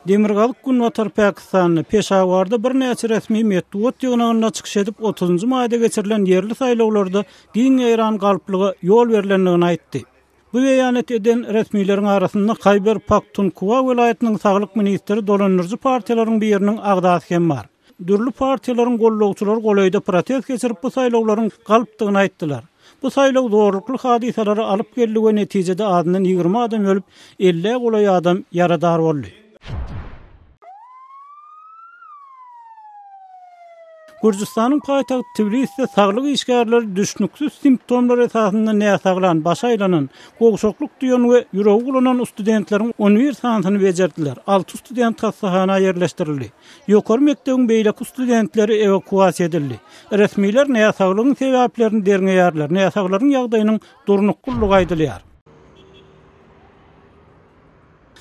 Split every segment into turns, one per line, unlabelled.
Demirgazyk-günbatar Pakistanda, Peşawarda birnäçe resmi metbugat ýygnagynda çykyş edip, otuzynjy maýda geçirilen ýerli saýlawlarda giň ýaýran galplyga ýol berlendigini aýtdy. Bu beýanat eden resmileriň arasynda Haýber Paktunhwa welaýatynyň saglyk ministri dolandyryjy partiýalaryň biriniň agzasy hem bar. Dürli partiýalaryň gollagçylary golaýda protest geçirip bu saýlawlaryň galpdygyny aýtdylar. Bu saýlaw zorlukly hadysalara alyp geldi we netijede azyndan 20 adam ölüp, ellä golaý adam ýaradar boldy. Gürjüstanyň paýtagty Tbiliside saglyk işgärleri düşnüksiz simptomlar esasynda näsaglan, başy aýlanan, gowşaklyk duýan we ýüregi bulanan studentleriň on bir sanysyny bejerdiler, alty student hassahana ýerleşdirildi. Ýokary mekdebiň beýleki studentleri ewakuasiýa edildi. Resmiler näsaglygyň sebäplerini derňeýärler, näsaglaryň ýagdaýynyň durnuklydygy aýdylýar.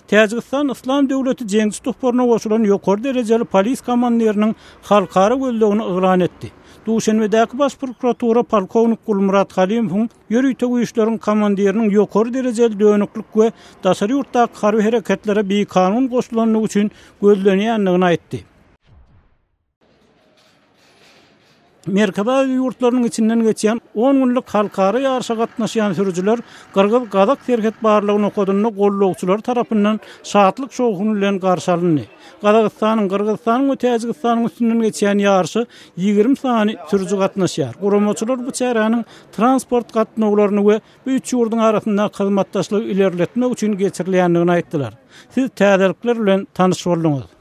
Täjigistan Yslam döwleti jeňçi toparyna goşulan ýokary derejeli polis komandiriniň halkara gözlegini yglan etdi. Duşenbedäki Baş prokuratura polkownik Gulmyrat Halimowyň ýörite güýçleriň komandiriniň ýokary derejeli dönüklik we daşary ýurtdaky harby hereketlere bikanun goşulandygy üçin gözlenýändigini aýtdy. Merkezi Aziýa ýurtlarynyň içinden geçýän on günlük halkara ýaryşa gatnaşýan sürüjiler gyrgyz-gazak serhet barlag nokadynda gollagçylary tarapyndan şatlyk-şowhun bilen garşy alyndy. Gazagystanyň, Gyrgyzystanyň we Täjigistanyň üstünden geçýän ýaryşa 20 sany sürüji gatnaşýar. Guramaçylar bu çäräniň transport gatnawlaryny we bu üç ýurduň arasyndaky hyzmatdaşlygy ilerletmek üçin geçirilýändigini aýtdylar. Siz täzelikler bilen tanyş bolduňyz.